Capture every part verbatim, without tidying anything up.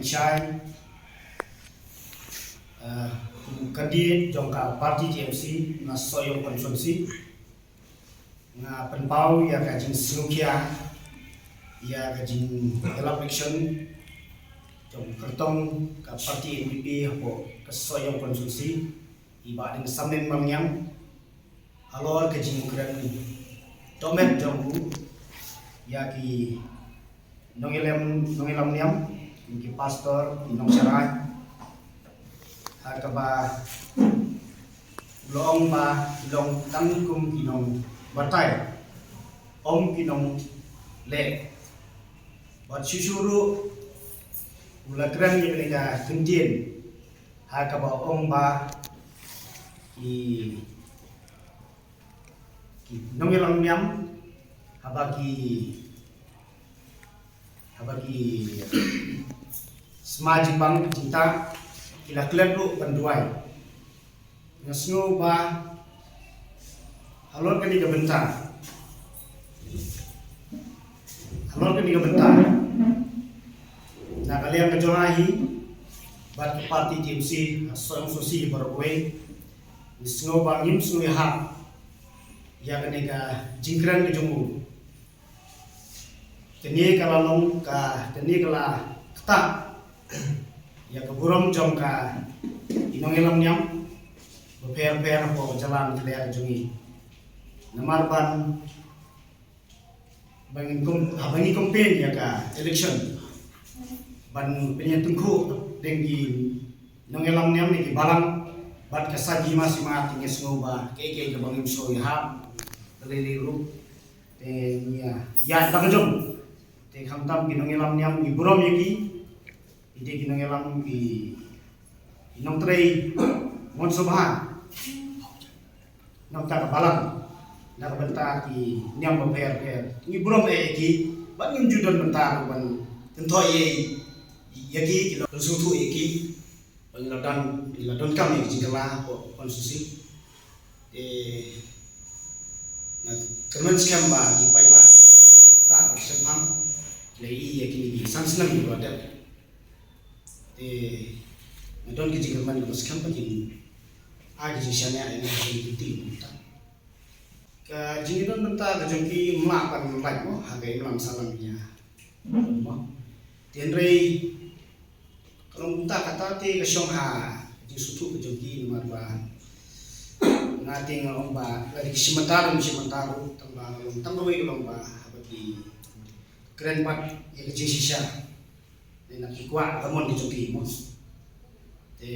Shai, eh, candidate jong ka party T M C na Sohiong constituency. Nga pynpaw ïa ka jingsngewkhia ïa ka jingïalap election jong kyrtong ka party N P P hapoh ka Sohiong constituency, i Bah Deng Samlin Malngiang, halor ka jingkren dohmet jong u ïa ki nongïalam, nongïalam niam, ki pastor, ki nongsharai. Ha kaba u la ong ba ki long tang kum ki nongbatai, ym ki nongleh. Bad shuh shuh ruh u la kren ïa kane ka ktien ha kaba ong ba ki, ki nongïalam niam, haba ki, haba ki sma jingpang jingtah ki la klet ruh ban duwai. Nga sngew ba halor kane ka bynta, halor kane ka bynta, na ka liang ka jong nga hi bad ka party T M C, Sohiong constituency baroh kawei, ngi sngew ba ngim sngew ïahap ïa kane ka jingkren ka jong u. Kane ka la long ka, kane ka la ktah ïa ka burom jong ka, ki nongïalam niam bapher bapher hapoh ka jylla Meghalaya ka jong ngi. Namar ban, ban ngin kum, ha, ban ngin campaign ïa ka election, ban pynïatyngkhuh deng ki nongïalam niam ne ki balang bad ka Saitjie Masiamah, te ngi sngew ba kaei kaei kaba ngim sngew ïahap, ka lei lei ruh te ngi ïa, ïa, da ka jong. Te khamtam ki nongïalam niam ngi burom ïa ki. Ki dei ki nongïalam, ki, ki nongtrei mon sngewbha na ka bynta ka balang, na ka bynta ki niam bapher bapher. Ngi burom ïa ki bad ngim ju don bynta ruh ban kynthoh ïa, ïa ki, ki la sngewthuh ïa ki. Ba ngi la don, ngi la donkam ïa ki jingkylla hapoh constituency. Te nga kyrmen skhem ba ki paidbah la stad bad shemphang, la ïohi ïa kine ki san snem kiba la dep. Te nga don ki jingkyrmen kiba skhem ba kin ai ki jingshaniah ïa ngi ha kine ki lynti kiba mynta. Ka jingdon bynta ka jong ki mlak ban lait mo ha ka imlang sahlang ïa mo. Te hynrei ka long kumta kata te ka shong ha ka jingsngewthuh ka jong ki, namar ba nga te nga ong ba lada ki shim bynta ruh, shim bynta ruh, tang ba nga long tang kawei ka long ba haba ki kren pat ïa ka jingshisha. Lane ki kwah ka mon ki jong ki mo. Te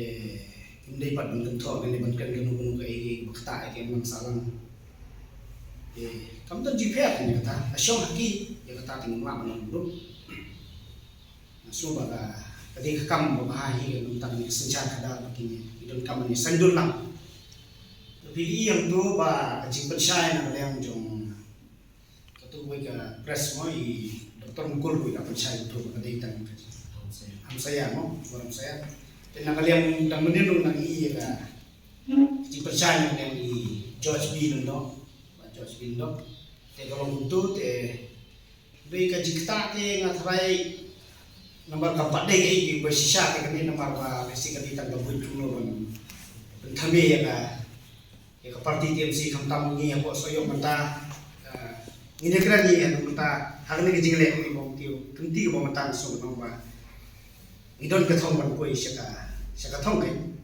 kim dei pat ban kynthoh, kim dei ban kren kano kano kaei kaei ba ktah ïa ka imlang sahlang. Te kam don jingpher ïa kata, ka shong ha ki ïa kata, te ngim lah ban ong ruh. Nga sngew ba ka, ka dei ka kam ba bha hi ka, nangta ka dei ka synshar khadar ba kine ki donkam ban ïa saiñdur lang. Te phi ïohi hangto ba ka jingpynshai na ka liang jong Kato kawei ka press mo, i Doctor Mukul kawei ka pynshai, kato ka dei tang ka hamsaïa mo, ka hamsaïa. Te na ka liang dang mynnin ruh nang ïohi ïa ka jingpynshai na ka liang i George B Lyngdoh, Bah George B Lyngdoh. Te ka long kumto te dei ka jingktah te nga tharai namar kam pat dei kaei kaba shisha te kane, namar ba ka shisha ka dei tang ka buit kumno ban pynthame ïa ka ïa ka party T M C, khamtam ngi hapoh Sohiong mynta, ah, ngin ïakren ngi hapoh mynta ha kane ka jingleh ngi bym tiew, kynti kaba mynta ngi sngewbha ba ngi don ka thong ban poi sha ka, sha ka thong kein.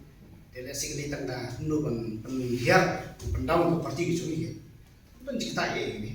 Te lehse ka dei tang da kumno ban pynhiar, pyndown ka party ka jong ngi. Ban jingktah ïa ngi.